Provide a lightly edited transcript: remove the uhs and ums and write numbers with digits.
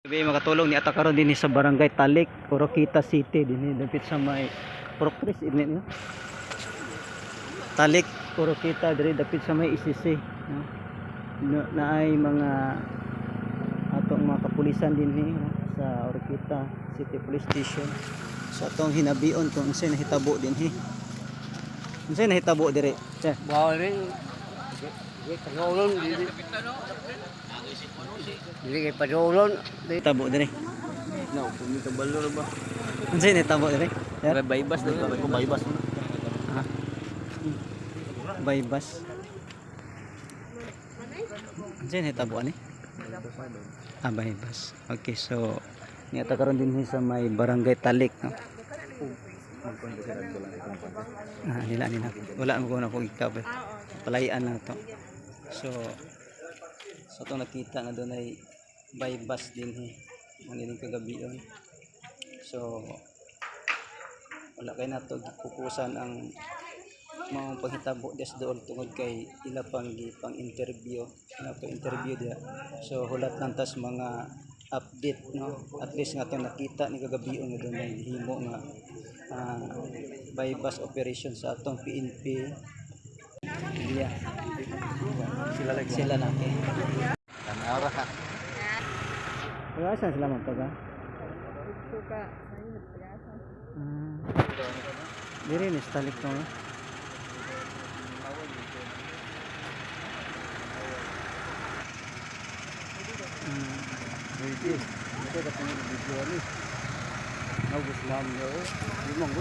Gabi, makatulong ni ata karon dinhi sa Barangay Talik, Oroquieta City, dinhi dapit sa may Procris ini, no? Talik, Oroquieta, diri dapit sa may ICC, no? No, naay mga atong mga kapulisan dinhi, no? Sa Oroquieta City Police Station. So atong hinabion kung unsay nahitabo dinhi. Unsay nahitabo diri, sir? Bawal rin. Di padulon. Dili. Dili kay padulon. Nahitabo diri. No, kung kabalo ba? Unsay nahitabo diri, sir? Baybas na ba? Baybas. Ha? Baybas. Unsay nahitabo ani? Ah, baybas. Okay, so niata karon dinhi sa may Barangay Talik, no? Ah, nila nila. Wala mo ko na kung ikaw eh. Palayan lang to. So sa so, nakita nga doon ay baybas dinhi. Ang ining kagabion. So wala kay nato gipukusan ang mga panghitabo des dool tungod kay ila pang gipang interview, ila pa interview diya. So hulat lang tas mga update, no? At least nga itong nakita ni kagabi nga doon ay himo nga bypass operation sa atong PNP diya. Sila lang sila na, okay. Tanaw ra. Wala saan sila magtaga? Ah. Diri ni stalik to, no? Pwede. Ito ka video ni. Naubos lang yo. Di mong